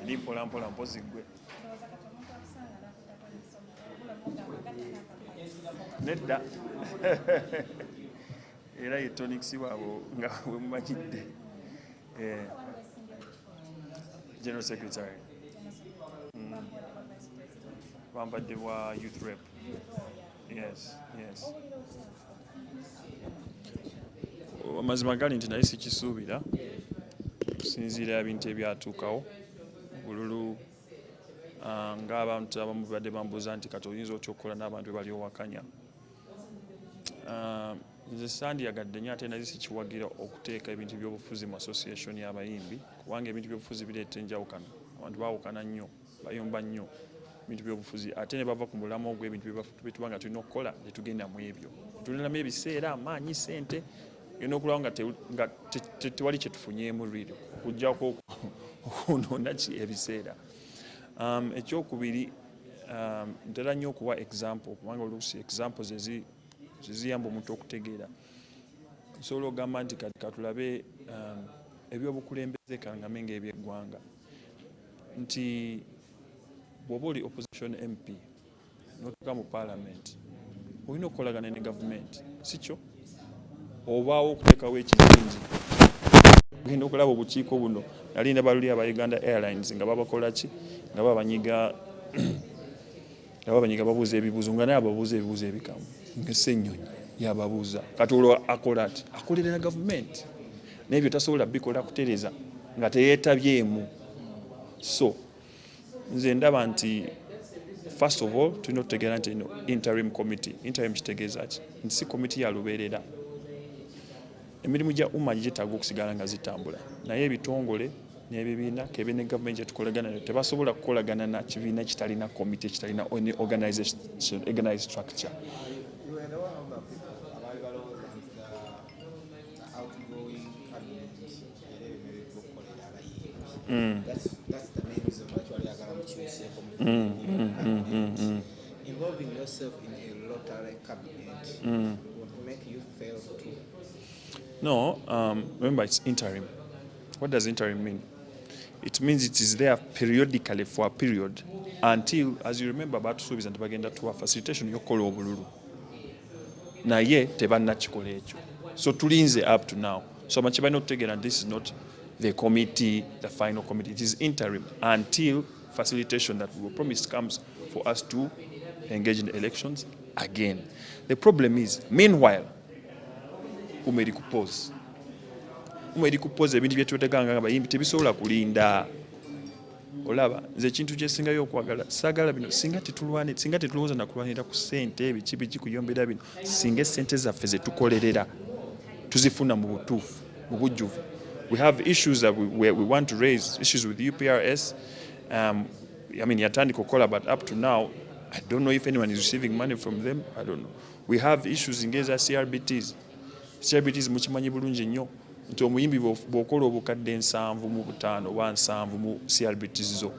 Eri mpola mpola, mpozi ggwe. Ndowooza kati omuntu akusanga n'akutta emisomo obula mugamba gatta. Nedda, era ye Tonics waabwe nga bwe mumanyidde. Eh, general secretary. Bampadde bwa youth rep. Yes. Amazima gali nti naye sikisuubira okusinziira ebintu ebyatuukawo bululu. Ah, ng'abantu abamu badde bambuuza nti kati oyinza otya okukola n'abantu bebali owakanya. Ah, nze sandiyagadde nnyo ate naye sikiwagira okuteeka ebintu byobufuzi mu association y'abayimbi, kubanga ebintu byobufuzi bireeta enjawukana. Abantu baawukana nnyo, bayomba nnyo ebintu byobufuzi, ate ne bava ku mulamwa ogw'ebintu byetuba nga tulina okukola ne tugenda mu ebyo, tulinamu ebiseera, amaanyi, sente, genda okulaba nga tewali kyetufunyeemu really okuggyako okwonoona ki ebiseera. Ekyokubiri, ntera nnyo okuwa example, kubanga oluusi examples zeziyamba omuntu okutegeera. Nsobola okugamba nti kati katulabe ebyobukulembeze, kangambe ngaebyeggwanga, nti bw'oba oli opposition MP n'otuuka mu parliament, olina okukolagana ne gavumenti, si kyo? Obaawo okuteekawo ekizingi, ogenda okulaba obukiiko buno. Nali ndaba luli aba Uganda Airlines nga babakola ki, nga babanyiga babuuza ebibuuzo, nga naye ababuuza ebibuuzo ebikamu nga Ssenyonyi yababuuza. Kati olwo akola ati akolerera gavumenti, n'ebyo tasobola bikola kutereza nga teyeetabyemu. So nze ndaba nti first of all tulina okutegeera nti eno interim committee. Interim kitegeeza ki? Nti si committee ya lubeerera. Emirimu gya UMA gyetaaga okusigala nga zitambula, naye ebitongole n'ebibiina kebe ne gavumenti gyetukolagana nayo tebasobola kukolagana na kibiina kitalina committee, kitalina any organization, organized structure. You were the one of the people abaali balowooza nti the outgoing cabinet era eremereddwa okukolera abayimbi. That's the main reason lwaki wali oyagala mukyuseeko mu cabinet. Involving yourself in a lottery cabinet would make you fail to No, remember it's interim. What does interim mean? It means it is there periodically for a period until, as you remember, batusuubiza nti bagenda tuwa facilitation y'okukola obululu, naye tebannakikola ekyo. So tulinze up to now. So abantu balina okutegeera nti this is not the committee, the final committee. It is interim until facilitation that we were promised comes for us to engage in elections again. The problem is, meanwhile, UMA eri ku pause. UMA eri ku pause. Ebintu byetweteganga nga bayimbi tebisobola kulinda. Olaba nze ekintu kyesingayo okwagala, saagala bino. Singa tetulwane, singa tetulowooza nakulwanira ku ssente, biki biki, kuyombera bino, singa essente zaffe zetukolerera tuzifuna mu butuufu, mu bujjuvu. We have issues that we want to raise, issues with UPRS. I mean, yatandika okukola, but up to now I don't know if anyone is receiving money from them. I don't know. We have issues ngeza CRBTs. CRBTs mukimanyi bulungi nnyo nti omuyimbi bw'okola obukadde 75 oba 70 mu CRBTs zo,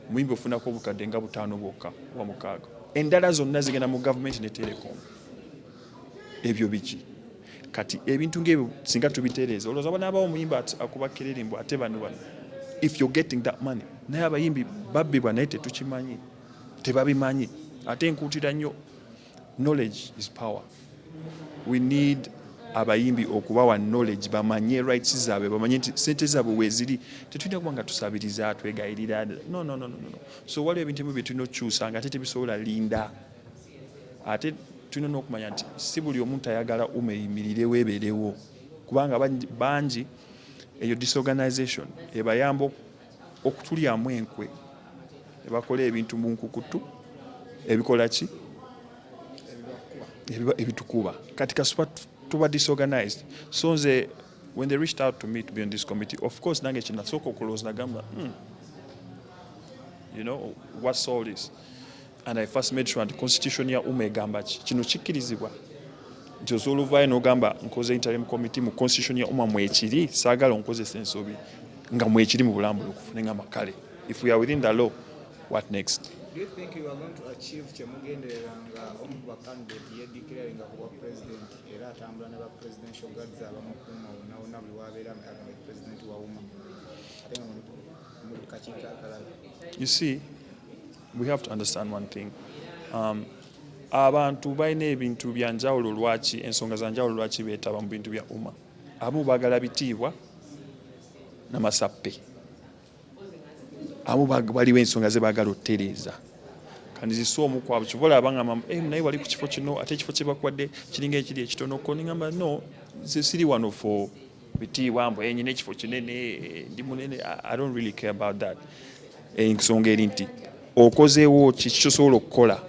omuyimbi ofunako obukadde nga 5 bwokka oba 6, endala zonna zigenda mu gavumenti ne telecom. Ebyo biki? Kati ebintu ngaebyo singa tubitereeza, olowooza banaabawo omuyimbi akuba kerere mbu ate bano bano, if you're getting that money? Naye abayimbi babbibwa, naye tetukimanyi, tebabimanyi. Ate nkuutira nnyo, knowledge is power. We need abayimbi okubawa knowledge, bamanye rights zaabwe, bamanye nti sente zaabwe weeziri. Tetulina kuba nga tusabiriza, twegayirira. No, no, no, no, no. So waliwo ebintu ebimu bye tulina okukyusa nga ate tebisobola linda. Ate tulina n'okumanya nti si buli omuntu ayagala UMA eyimirirewo, ebeerewo, kubanga bangi eyo disorganization ebayamba okutulyamu enkwe, ebakola ebintu mu nkukutu ebikola ki, ebitukuba. Kati kasuba tuba disorganized. So nze when they reached out to me to be on this committee, of course nange kyenasooka okulowooza nagamba, you know what's all this?" And I first made sure nti constitution ya UMA egamba ki? Kino kikkirizibwa nti osobola ovaayo n'ogamba nkoze interim committee? Mu constitution ya UMA mwekiri? Saagala onkozesa ensobi, nga mwekiri mu bulambulukufu. Nengamba kale, if we are within the law, what next? Do you think you are going to achieve kyemugenderera nga omu ku bacandidate yedeclaringa ku bwa president, era atambula ne ba presidential guards abamukuuma wonna wonna buli wabeera, agamba president wa UMA, ate nga Mu kakiiko akalala. You see, we have to understand one thing. Abantu balina ebintu byanjawulo, lwaki ensonga za njawulo lwaki beetaba mu bintu bya UMA. Abamu baagala bitiibwa namasappe, abamu waliwo ensonga ze baagala otutereeza. Kanizisa omu kwabo kyova olaba ngamba, "Eh, naye wali ku kifo kino, ate ekifo kye bakuwadde kiringa ekiri ekitonoko." Ningamba, "No, nze siri wano for bitiibwa mbu, eh, nyina ekifo kinene, eh, ndi munene." I don't really care about that. Ensonga eri nti okozeewo ki kyosobola okukola.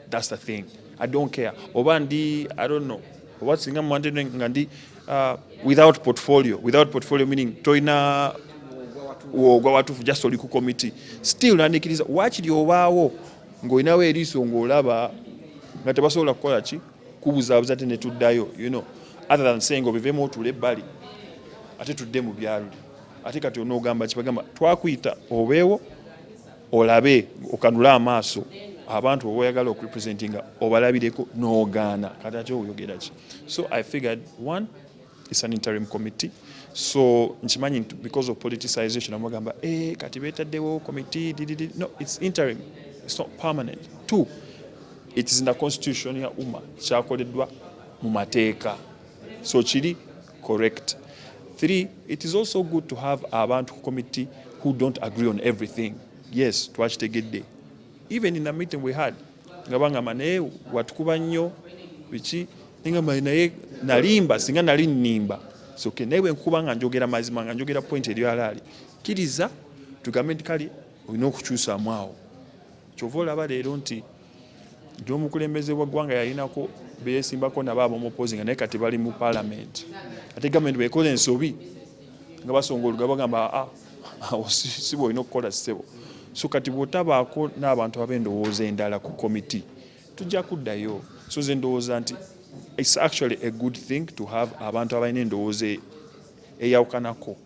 That's the thing. I don't care oba ndi, I don't know, oba singa mwante nga ndi without portfolio. Without portfolio meaning toyina wogwa watuufu, just oli ku committee, still nandikiriza waakiri obaawo ng'olinawo eriiso ng'olaba nga tebasobola kukola ki kubuzaabuza, ate ne tuddayo, other than saying obiveemu otuule ebbali ate tudde mu byaluli. Ate kati onoogamba kibagamba twakuyita obeewo olabe okanule amaaso abantu oba oyagala okurepresentinga obalabireko n'ogaana, kati ate oyogera ki? So I figured, one, it's an interim committee, so nkimanyi nti because of politicization amugamba, eh, kati beetaddewo committee ddd. No, it's interim, it's not permanent. Two, it is in the constitution ya UMA, kyakoleddwa mu mateeka, so kiri correct. Three, it is also good to have abantu ku committee who don't agree on everything. Yes, twakitegedde. Even in the meeting we had nga bangamba, "Naye watukuba nnyo biki?" Nengamba, "Naye nalimba? Singa nali nnimba." So, okay, naye bwenkuba nga njogera mazima, nga njogera point eri alaali, kkiriza tugambe nti kale olina okukyusaamu awo. Kyova olaba leero nti omukulembeze wa ggwanga yalinako beesimbako nabo ab'omupozi nga naye kati bali mu parliament. Ate gavumenti bwekola ensobi nga basonga oluga bagamba, "Ah, awo si bwolina okukola, ssebo." So kati bw'otabaako n'abantu ab'endowooza endala ku komiti, tujja kuddayo. So ze ndowooza nti it's actually a good thing to have abantu abalina endowooza eyawukanako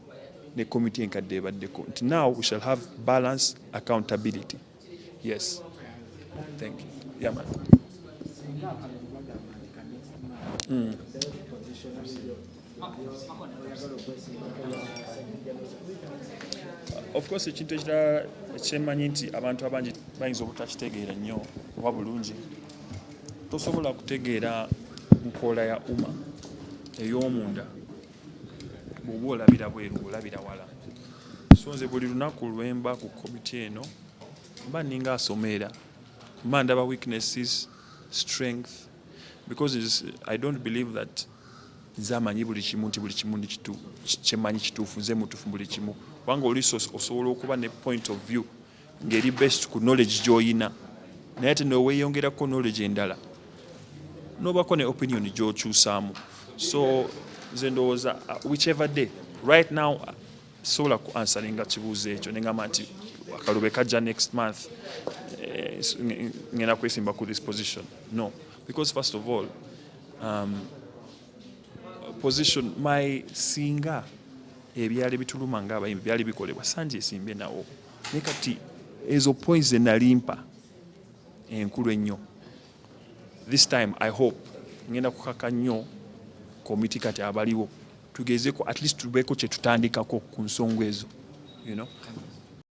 ne komiti enkadde ebaddeko, nti now we shall have balance, accountability. Yes, thank you. Yeah, man. Singa akalulu bagamba nti ka next month, ddayo ku position eyo oyagala okwesimbako ya Secretary General? Of course, ekintu ekirala ekyemanyi nti abantu abangi bayinza obutakitegeera nnyo oba bulungi, tosobola kutegeera nkola ya UMA ey'omunda bw'oba olabira bweru, olabira wala. So nze buli lunaku lwemba ku komiti eno mba ninga asomeera, mba ndaba weaknesses, strength, because I don't believe that nze amanyi buli kimu, nti buli kimu kyemmanyi kituufu, nze mutuufu buli kimu, kubanga oluusi osobola okuba ne point of view ng'eri best ku knowledge gy'oyina, naye ate noweeyongerako knowledge endala n'obako ne opinion gy'okyusaamu. So nze ndowooza, whichever day, right now, sobola ku answeringa kibuuzo ekyo neŋŋamba nti akalube kajja next month, ngenda kwesimba ku this position. No, because first of all, position my singa ebyali bituluma ng'abayimbi byali bikolebwa, sanje esimbye nawo. Naye kati ezo points ze nalimpa enkulu ennyo, this time I hope ngenda kukaka nnyo komiti kati abaliwo tugezeko at least tubeeko kye tutandikako ku nsonga ezo.